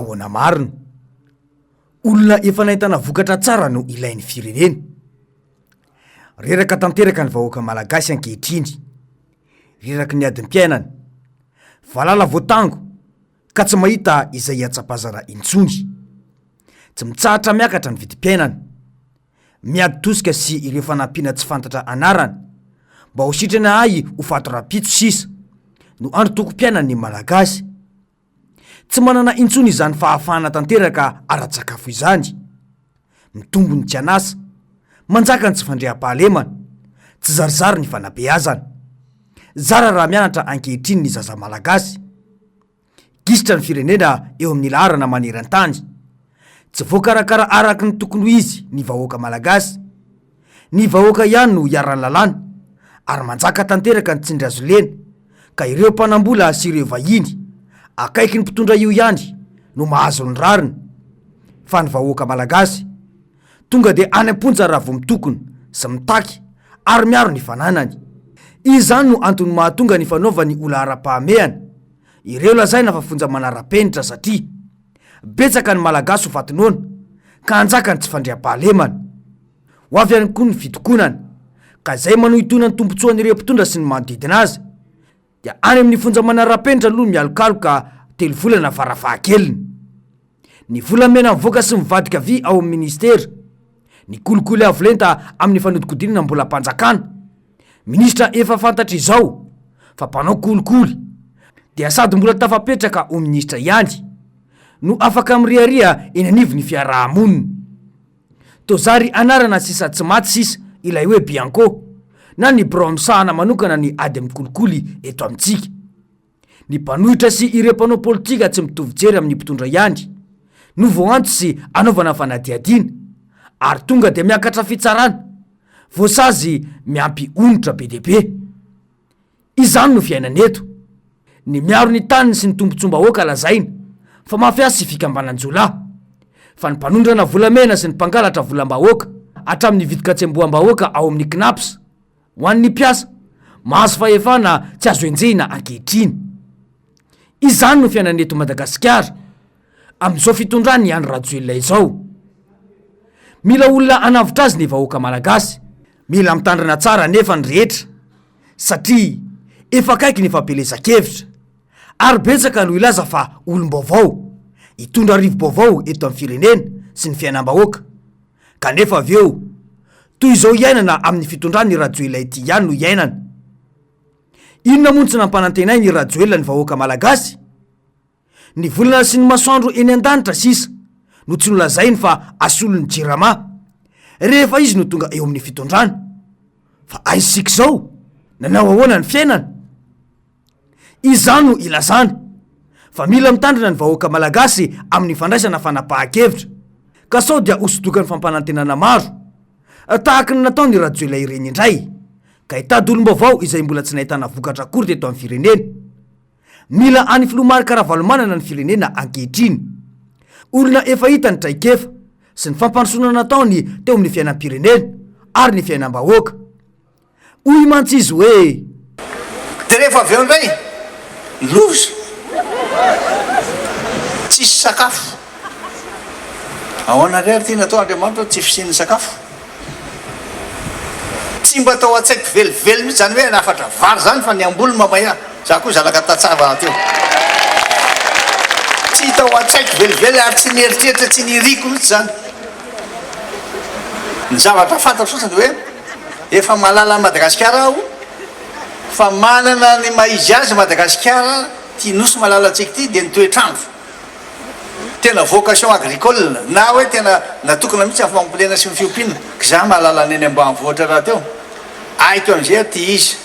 Ahoana marina? Olona efa nahitana vokatra tsara no ilain'ny firenena. Reraka tanteraka ny vahoaka malagasy ankehitriny. Reraky ny adim-piainana. Valala voatango ka tsy mahita izay hiatsapazana intsony. Tsy mitsahatra miakatra ny vidim-piainana. Miady tosika sy ireo fanampiana tsy fantatra anarana mba ho sitrana ahy ho faty rahampitso sisa no androtokom-piainan'ny Malagasy. Tsy manana intsony izany fahafahana tanteraka ara-tsakafo izany. Mitombo ny tsy an'asa, manjaka ny tsy fandriampahalemana, tsy zarizary ny fanabeazana. Zara raha mianatra ankehitriny ny zaza malagasy. Gisitra ny firenena eo amin'ny laharana maneran-tany. Tsy voakarakara araka ny tokony ho izy ny vahoaka malagasy. Ny vahoaka ihany no iharan'ny lalàna ary manjaka tanteraka ny tsindry azo lena ka ireo mpanambola sy ireo vahiny akaiky ny mpitondra io ihany no mahazo ny rariny fa ny vahoaka malagasy tonga dia any am-ponja raha vao mitokona sy mitaky ary miaro ny fananany. Izany no antony mahatonga ny fanaovany ho laharam-pahamehana ireo lazaina fa fonja manara-penitra satria Betsaka ny Malagasy ho faty noana ka hanjaka ny tsy fandriampahalemana. Ho avy ihany koa ny fitokonana ka izay manohitohina ny tombontsoan'ireo mpitondra sy ny manodidina azy dia any amin'ny fonja manara-penitra aloha mialokaloka telo volana farafahakeliny. Ny volamena mivoaka sy mivadika vy ao amin'ny ministera, ny kolikoly avo lenta amin'ny fanodikodinana mbolam-panjakana, Minisitra efa fantatra izao fa mpanao kolikoly dia sady mbola tafapetraka ho minisitra ihany no afaka miriaria eny anivon'ny fiaraha-monina. Toa zary anarana sisa tsy maty sisa ilay hoe Bianco na ny birao misahana manokana ny ady amin'ny kolikoly eto amintsika. Ny mpanohitra sy ireo mpanao politika tsy mitovy jery amin'ny mpitondra ihany no voaantso sy anaovana fanadihadiana ary tonga dia miakatra fitsarana, voasazy miampy onitra be dia be. Izany no fiainana eto. Ny miaro ny taniny sy ny tombontsoam-bahoaka lazaina fa mafia sy fikambanan-jiolahy. Fa ny mpanondrana volamena sy ny mpangalatra volam-bahoaka hatramin'ny vidin-katsemboham-bahoaka ao amin'ny Cnaps Ho an'ny mpiasa, mahazo fahefana tsy azo enjehina ankehitriny. Izany no fiainana eto Madagasikara amin'izao fitondran'i Andry Rajoelina izao. Mila olona hanavotra azy ny vahoaka malagasy. Mila mitandrina tsara anefa ny rehetra satria efa akaiky ny fampielezan-kevitra ary betsaka no hilaza fa olom-baovao hitondra rivo-baovao eto amin'ny firenena sy ny fiainam-bahoaka. Kanefa avy eo, toy izao iainana amin'ny fitondran' i Rajoelina ity ihany no iainana. Inona moa no tsy nampanantenain' i Rajoelina ny vahoaka malagasy? Ny volana sy ny masoandro eny an-danitra sisa no tsy nolazainy fa asolon'ny Jirama, rehefa izy no tonga eo amin'ny fitondrana. Fa aiza isika izao? Nanao ahoana ny fiainana? Izany no ilazana fa mila mitandrina ny vahoaka malagasy amin'ny fandraisana fanapahan-kevitra ka sao dia hosodokan'ny fampanantenana maro tahaka ny nataon'i Rajoelina ireny indray ka hitady olom-baovao izay mbola tsy nahitana vokatra akory teto amin'ny firenena. Mila an'i Filoha Marc Ravalomanana ny firenena ankehitriny. Olona efa hita ny traikefa sy ny fampandrosoana nataony teo amin'ny fiainam-pirenena ary ny fiainam-bahoaka. Hoy mantsy izy hoe. Dia rehefa avy eo indray, loza! Tsisy sakafo. Ahoana indray ary ity natao Andriamanitra tsy fisian'ny sakafo? Tsy mba tao an-tsaiko velively mihitsy izany hoe hanafatra vary izany fa ny hamboly mamay ahy. Za koa zanaka tantsaha rahateo. Tsy tao an-tsaiko velively ary tsy nieritreritra, tsy niriko mihitsy izany. Ny zavatra fantatro fotsiny dia hoe efa mahalala an'i Madagasikara aho fa manana ny maha izy azy Madagasikara ity nosy malalantsika ity dia ny toetr'andro. Tena vocation agricole na hoe tena natokana mihitsy amin'ny fambolena sy ny fiompiana. K'izaho mahalala ny eny ambanivohitra rahateo. Haiko amin'izay aty izy.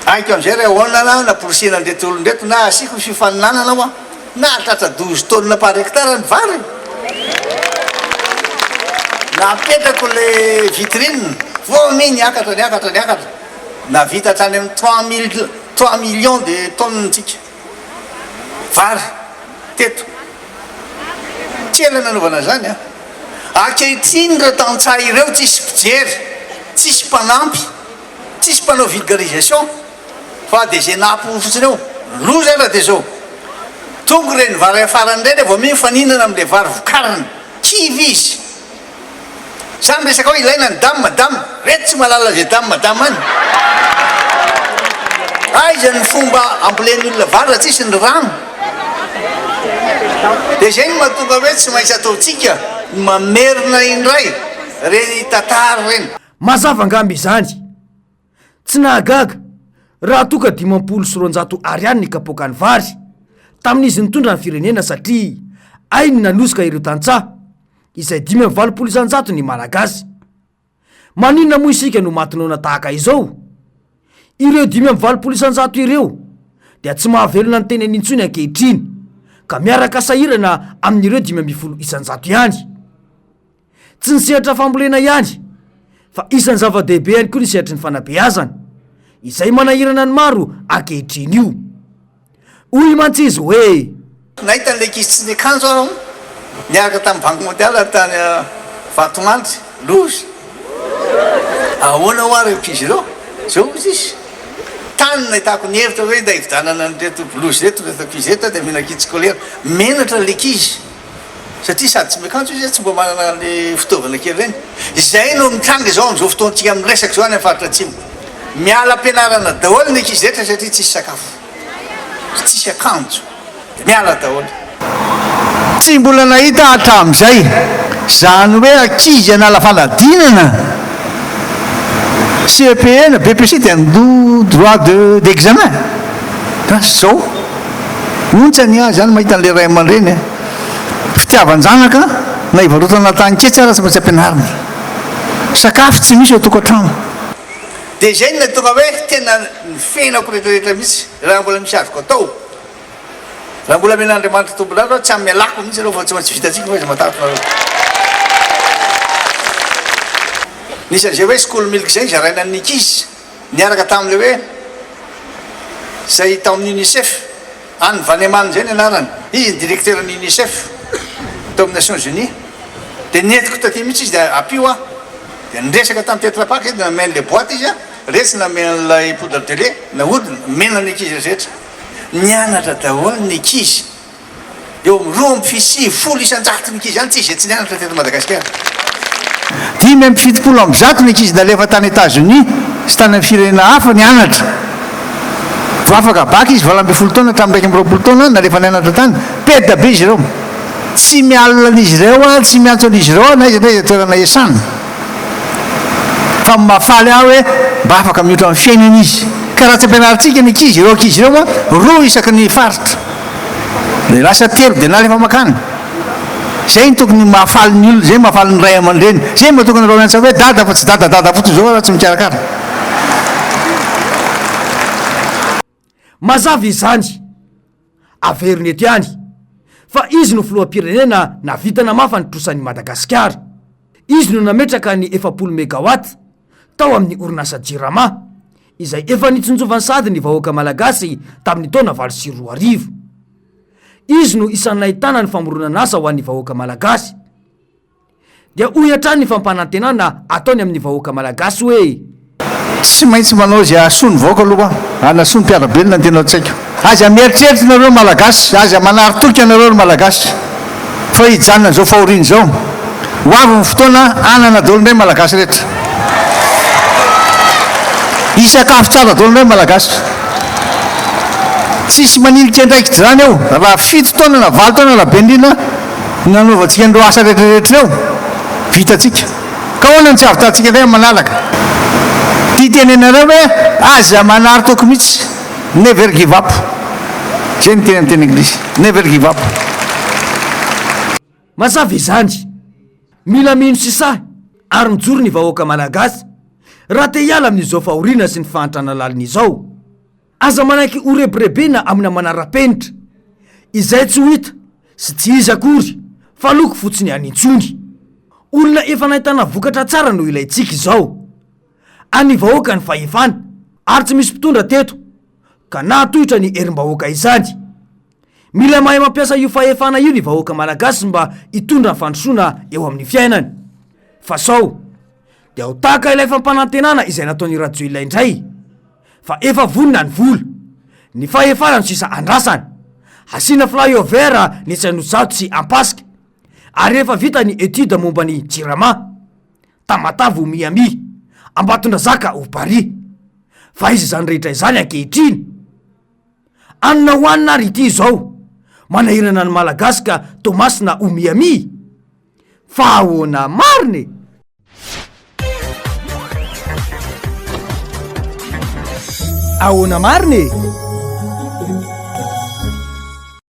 Haiko amin'izay re ahoana na namporisihina an'ireto olona ireto na asiako ny fifaninanana hoa nahatratra douze tonnes par hectare ny vary. Napetrako le vitrine vao mi niakatra niakatra niakatra nahavita hatrany amin'ny trois mille trois millions de tonnes tsika vary teto. Tsy ela nanaovana izany an. Ankehitriny ireo tantsaha ireo tsisy mpijery, tsisy mpanampy, tsisy mpanao vulgarisation fa dia izay nahapo fotsiny eo. Loza ary dia izao. Tonga ireny vary afarany ireny vao mifaninana amin'ilay vary vokariny. Kivy izy. Za miresaka hoe ilaina ny dame dame, reto tsy mahalala izay dame dame any. Aiza ny fomba ambolen'ny olona vary raha tsisy ny rano? Dia izay no mahatonga hoe tsy maintsy ataontsika ny mamerina indray ireny tantara ireny. Mazava angamba izany. Tsy nahagaga raha toa ka 250 Ariary ny kapoakan'ny vary tamin'izy nitondra ny firenena satria hainy ny nanosoka ireo tantsaha, izay 85% ny Malagasy. Maninona moa isika no maty noana tahaka izao? Ireo 85% ireo dia tsy mahavelona ny tenany intsony ankehitriny ka miaraka sahirana amin'ireo 15% ihany. Tsy ny sehatra fambolena ihany fa isan'ny zava-dehibe ihany koa ny sehatry ny fanabeazana, izay manahirana ny maro ankehitriny io. Hoy mantsy izy hoe. Nahita an'ilay ankizy tsy niakanjo aho niaraka tamin'ny Banque Mondiale tany Vatomandry, loza! Ahoana hoa ireo ankizy ireo? Izao hozy izy, tany no nahitako ny hevitra hoe ndeha hividianana an'ireto blouse ireto, ireto ankizy ireto dia omena kit scolaire. Menatra ilay ankizy. Satria sady tsy miakanjo izy tsy mba manana an'le fitaovana kely ireny. Izay no mitranga izao amin'izao fotoantsika miresaka izao any amin'ny faritra atsimo. Miala am-pianarana daholo ny ankizy rehetra satria tsisy sakafo, tsisy akanjo. Dia miala daholo. Tsy mbola nahita hatramin'izay izany hoe ankizy hanala fanadinana CEPE na BEPC dia handoa droit de d'examen. Lasa izao. Ontsa ny ahy zany mahita an'ilay ray aman-dreny a! Fitiavan-janaka na hivarotana tany ketsa ara tsy maintsy ampianarina. Sakafo tsy misy ao tokantrano. Dia izay no nahatonga hoe tena ny fiainako rehetra rehetra mihitsy raha mbola misy azoko atao, raha mbola omen'Andriamanitra tombon'andro aho tsy amin'ny alako mihitsy aloha fa tsy maintsy vitantsika fa iza matahotra nareo. Nisy an'izay hoe school milk izay zaraina ny ankizy. Niaraka tamin'ilay hoe izay tao amin'ny Unicef, Anne Vaneman izay ny anarany, izy ny directeur ny Unicef tao amin'ny Nations Unies, dia nentiko taty mihitsy izy dia ampio aho, dia niresaka tamin'ny Tetra Pak izy dia nameno ilay boite izy, retsy nameno ilay poudre de lait, nahodina, nomena ny ankizy rehetra, nianatra daholo ny ankizy. Eo amin'ny 92 isan-jaton'ny ankizy ihany tsy izay tsy nianatra teto Madagasikara. 175 ny ankizy nalefa tany Etazonia sy tany amin'ny firenena hafa nianatra. Vao afaka bacc izy 18 taona hatramin'ny 21 taona nalefa nianatra tany. Peda be izy ireo. Tsy mialona an'izy ireo aho, tsy miantso an'izy ireo aho na aiza na aiza toerana iasana. Fa mahafaly ahy hoe mba afaka miotra amin'ny fiainana izy. Ka raha tsy ampianarintsika ny ankizy, ireo ankizy ireo an, roa isaky ny faritra. Dia lasa telo dia nalefa makany. Zay no tokony mahafaly ny olona, zay mahafaly ny ray aman-dreny. Zay mba tokony atao miantsa hoe dada fa tsy dada dada fotsiny zao raha tsy mikarakara. Mazava izany, averina eto ihany, fa izy no filoham-pirenena nahavita namafa ny trosan'i Madagasikara. Izy no nametraka ny 40 megawatt tao amin'ny orinasa Jirama, izay efa nitsinjovany sahady ny vahoaka malagasy tamin'ny taona 2008. Izy no isan'ny nahitana ny famoronana asa ho an'ny vahoaka malagasy. Dia hoy hatrany ny fampanantenana ataony amin'ny vahoaka malagasy hoe. Tsy maintsy manao izay hahasoa ny vahoaka aloha aho, hanasoa ny mpiara-belona ny tena ao an-tsaiko. Aza mieritreritra nareo Malagasy, aza manary toky anareo ry Malagasy fa hijanona izao fahoriana izao. Ho avy ny fotoana hanana daholo indray Malagasy rehetra. Hisakafo tsara daholo indray Malagasy. Tsisy manilika andraikitra izany eo raha fito taona na valo taona na be indrindra no nanaovantsika an'ireo asa rehetra rehetra ireo, vitantsika. Ka ahoana no tsy hahavitantsika indray amin'ny manaraka? Tia tenenareo hoe aza manary toky mihitsy, never give up. Izay no teny amin'ny teny anglisy, never give up. Mazava izany. Mila mino sy sahy ary mijoro ny vahoaka malagasy raha te hiala amin'izao fahoriana sy ny fahantrana lalina izao. Aza manaiky ho rebirebena amina manara-penitra izay tsy ho hita sy tsy izy akory fa loko fotsiny ihany intsony. Olona efa nahitana vokatra tsara no ilaintsika izao. An'ny vahoaka ny fahefana ary tsy misy mpitondra teto ka nahatohitra ny herim-bahoaka izany. Mila mahay mampiasa io fahefana io ny vahoaka malagasy mba hitondra ny fandrosoana eo amin'ny fiainany. Fa sao dia ho tahaka ilay fampanantenana izay nataon'i Rajoelina indray fa efa vonona ny vola, ny fahefana no sisa andrasana. Asiana flyover ny etsy Anosizato sy Ampasika ary efa vita ny étude momba ny Jirama, Tamatave ho Miami, Ambatondrazaka ho Paris. Fa aiza izany rehetra izany ankehitriny? Anona ho anona ary ity izao, manahirana ny Malagasy ka Toamasina ho Miami? Fa ahoana marina e? Ahoana marina e?